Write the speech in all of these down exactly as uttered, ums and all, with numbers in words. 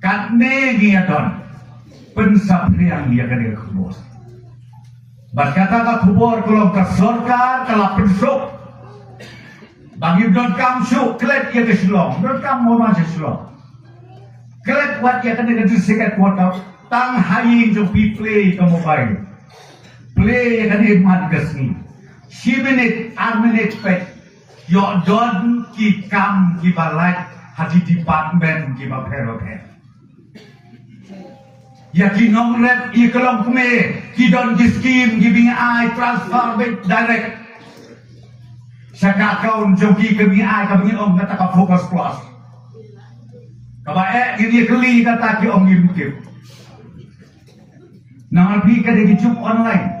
Katne ngi ïa don pynsaphriang ïa kane ka khubor. Bad kata ka khubor ka long ka sorkar ka la pynsuk ba ngim donkam shuh klet ïa ka Shillong, donkam mo ma sha Shillong. Klet wat ïa kane ka district headquarter, tang ha ïing jong phi plie ïa ka mobile. Plie ïa kane man ka sngi. Shi minit, ar minit peit. Ïoh don ki kam kiba lait ha ki department kiba pher ba pher. Ïa ki nongrep ïa ka longkmie ki don ki skim kiba ngi ai transfer beit direct sha ka account jong ki, kaba ngi ai kaba ngi ong kata ka Focus Plus. Kaba eh ngi ïa kylli kata ki ong ngim tip. Namar phi ka dei ki juk online.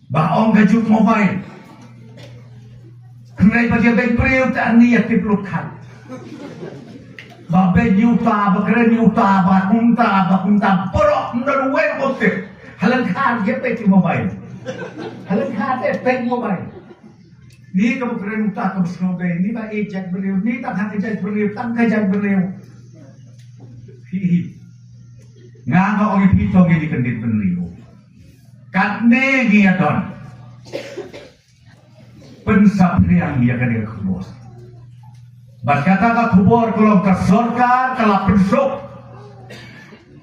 Ba ong ka juk mobile. Hynrei ba ïa beiñ briew ta ni ïa tip lut khat. Ba beiñ ïa uta, ba kren ïa uta, ba kumta, ba kumta, baroh ym don uwei ba tip. Halan khat ïa beiñ mobile. Halan khat ïa beiñ mobile. Ni ka ba kren uta ka ba sngewbha, ni ba eh jait briew, ni ta ka jait briew, ta ka jait briew. Hi hi. Nga nga ong ïa phi to ngi di kyndit briew. Katne ngi ïa don pynsaphriang ïa kane ka khubor. Bad kata ka khubor ka long ka sorkar ka la pynsuk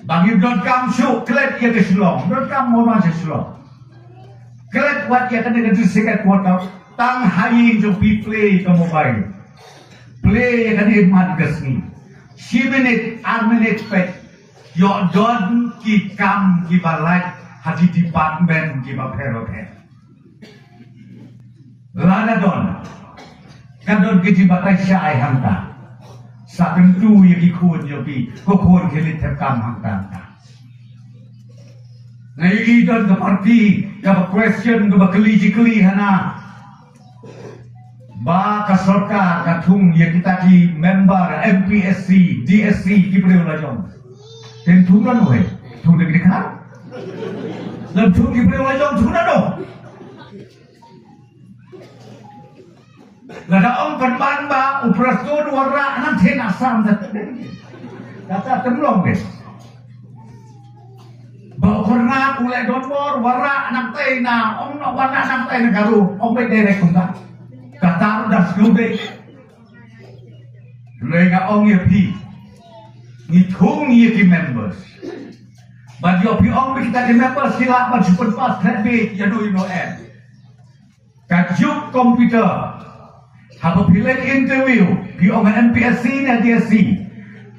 ba ngim donkam shuh klet ïa ka Shillong, donkam mo ma sha Shillong. Klet wat ïa kane ka district headquarter, tang ha ïing jong phi plie ïa ka mobile. Plie ïa kane man ka sngi. Shi minit, ar minit peit. Ïoh don ki kam kiba lait ha ki department kiba pher ba pher. Lada don, ka don ka jingbatai shai hangta. Sa kyntu ïa ki khun jong phi, ko khun khie leit thep kam hangta hangta. Nga ïohi don ka party kaba question, kaba kylli jingkylli hana. Ba ka sorkar ka thung ïa kita ki member M P S C, D S C ki briew la jong. Te thung lano eh? Thung da ki dkhar? Lada thung ki briew la jong thung lano? Lada ong pynban ba u Prestone u wanrah nangtei na Assam da. Kata tymlong de. Ba u Kyrnat u leh donbor wanrah nangtei na, ong na wanrah nangtei na Garo, ong beit direct kumta. Kata ruh da sngewbha. Hynrei nga ong ïa phi, ngi thung ïa ki members. Bad ïoh phi ong ba kita ki members ki lah ban shu pynpass khlem beit ïa no ïa no em. Ka juk computer. Haba phi leit interview, phi ong M P S C ne D S C,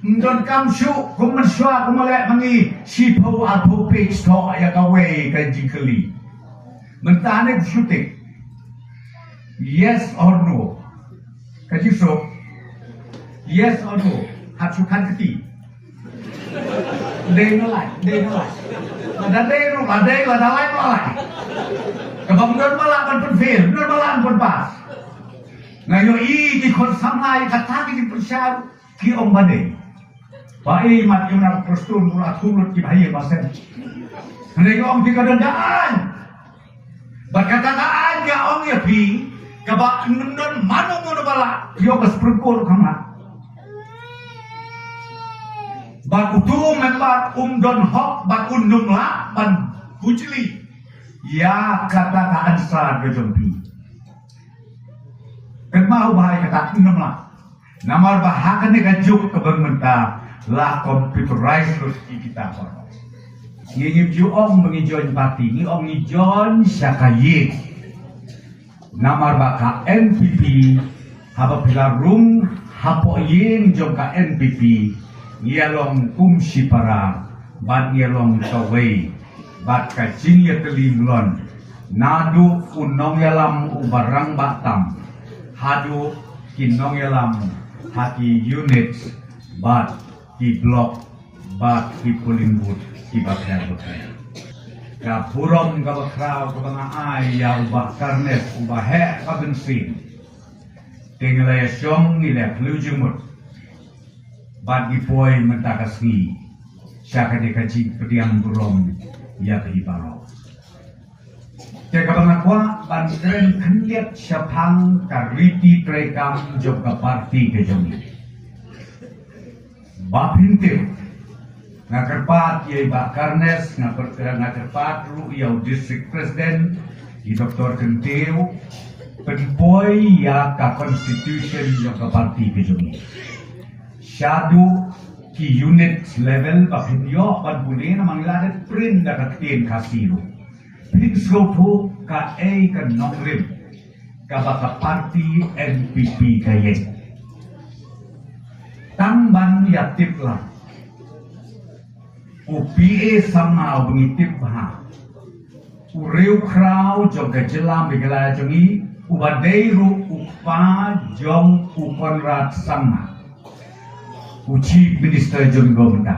ym donkam shuh kum mynshuwa kum leh ma ngi shiphew arphew page thoh ïa kawei ka jingkylli. Mynta ne phi shu tick yes or no. Ka jingsuk yes or no. Hap shu khan kti. Dei ne lai, dei ne lai. Lada dei ruh la dei, lada lai ruh la lai. Kaba ym don ba lah ban pynfail, ym don ba lah ban pynpass. Nga ïohi ki khun samla ïa kata ki jingpynshai ki ong ba dei. Ba i mat ïa u nang Prestone ruh la thung lut ki ba ïa ba sen. Hynrei nga ong phi ka don da aiñ. Bad kata ka aiñ nga ong ïa phi, kaba ym don mano mano ba lah ïoh ka Supreme Court kham lah. Bad utu u member um don hok bad un ym lah ban bujli ïa kata ka answer ka jong phi. Kynmaw ba ïa kata ym lah. Namar ba ha kane ka juk kaba mynta la computerize lut ïa kita baroh. Ngi ngim ju ong ba ngi join party, ngi ong ngi join sha ka ïing. Namar ba ka N P P, haba phi la rung hapoh ïing jong ka N P P, ngi ïa long kum shipara bad ngi ïa long kawei bad ka jingïatylli mlien naduh u nongïalam uba rangbah tam haduh ki nongïalam ha ki unit bad ki block bad ki polling booth kiba pher ba pher. Ka burom kaba khraw kaba nga ai ïa u Bah Carnes uba heh ka mynsiem. Te ngi la ïa shong ngi la ïa khlem jingmut bad ngi poi mynta ka sngi sha kane ka jingpdiang burom ïa phi baroh. Te kaba nga kwah ban kren khyndiat shaphang ka riti treikam jong ka party ka jong ngi. Ba phin tip, nga kyrpad ïa i Bah Carnes, nga, per, nga kyrpad ruh ïa u District President, i Doktor Kyntiew, pynpoi ïa ka constitution jong ka party ka jong ngi. Shaduh ki unit level ba phin ïoh ban pule, namar ngi la dep print da ka ktien Khasi ruh. Phin sngewthuh kaei ka nongrim kaba ka party N P P ka ïeng. Tang ban ïa tip lang, u P A Sangma uba ngi tip bha, u riewkhraw jong ka jylla Meghalaya jong ngi, uba dei ruh u kpa jong u Conrad Sangma, u Chief Minister jong ka mynta,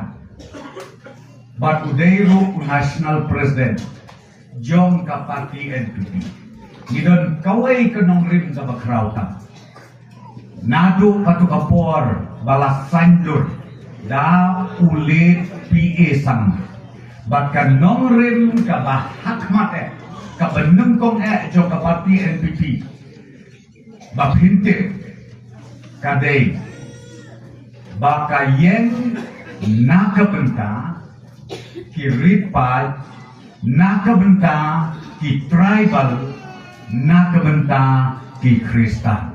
bad u dei ruh u National President jong ka party N P P. Ngi don kawei ka nongrim kaba khraw tam. Naduh katto ka por ba la saiñdur da u late P A Sangma, bad ka nongrim kaba hakhmat eh, kaba nyngkong eh jong ka party N P P, ba phin tip, ka dei ba ka ïeng na ka bynta ki rit paid, na ka bynta ki tribal, na ka bynta ki Khristan.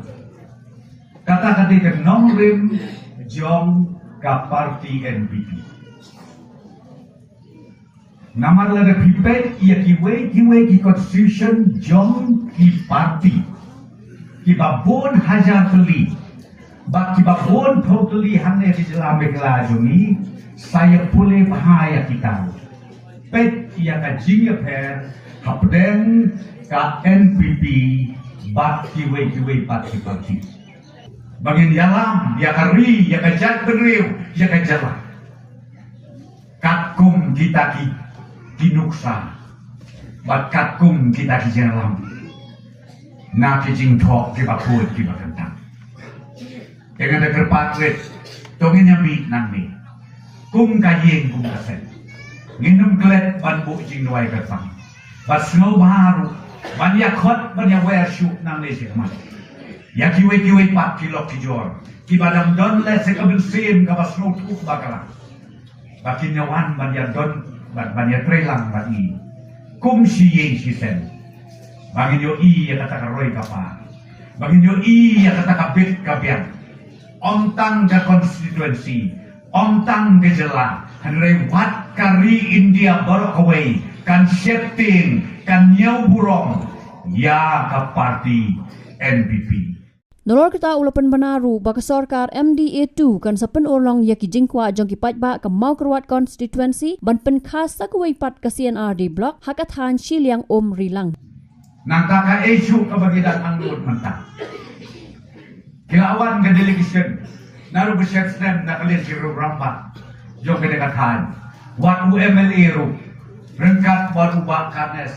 Kata ka dei ka nongrim jong ka party N P P. Namar lada phi peit ïa kiwei kiwei ki constitution jong ki party kiba bun hajar tylli, bad kiba bun phew tylli hangne ha jylla Meghalaya jong ngi, sa ïa pule bha ïa kita. Peit ïa ka jingïapher hapdeng ka N P P bad kiwei kiwei pat ki party. Ba ngin ïalam ïa ka ri, ïa ka jaitbynriew, ïa ka jylla, katkum kita ki, ki nuksa, bad katkum kita ki jingïalam, na ki jingthoh kiba khuid kiba kyntang. Te nga da kyrpad rit, to ngin ïa mih nangne kum ka ïing kum ka sem. Ngin ym klet ban buh jingduwai kyrpang, bad sngewbha ruh ban ïa khot ban ïa wer shuh nangne shakhmat ïa kiwei kiwei pat ki lok ki jor kiba dang don leh sa ka mynsiem kaba sngewthuh bakla, ba kin ïa wan ban ïa don, ban, ban ïa trei lang bad ngi kum shi ïing shi sem, ba ngin ïohi ïa kata ka roi ka par, ba ngin ïohi ïa kata ka bit ka biang. Ym tang ka constituency, ym tang ka jylla, hynrei wat ka ri India baroh kawei kan sheptieng, kan ñiewburom ïa ka party N P P. Nalor kata u la pynbna ruh ba ka sorkar M D A two kan sa pynurlong ïa ki jingkwah jong ki paidbah ka Mawkyrwat constituency ban pynkhas sa kawei pat ka C and R D block ha ka thaiñ Shilliang Umrilang. Nangta ka issue kaba ngi dang angnud mynta, ki la wan ka delegation na ruh ba shet snem na ka liang ki ruh rangbah jong kane ka thaiñ, wat u M L A ruh, ryngkat bad u Bah Carnes.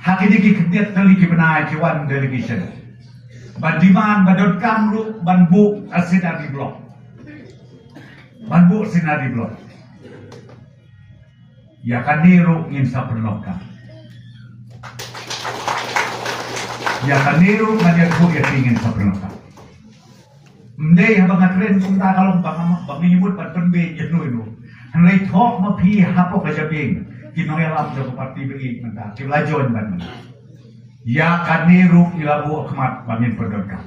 Ha kine ki khyndiat tylli ki bnai ki wan delegation ban demand, ban donkam ruh ban buh ka C and R D block, ban buh C and R D block. Ïa kane ruh ngin sa pynlong ka. Ïa kane ruh ngan ïathuh ïa phi, ngin sa pynlong ka. Ym dei haba nga kren kumta ka long ba nga, ba nga ïa mut ban pynbeit ïa no ïa no. Hynrei thoh ma phi hapoh ka jabieng, ki nongïalam jong ka party ba ïeit mynta, ki la join bad mynta. Ïa kane ruh ngi la buh khmat ba ngin pyndonkam.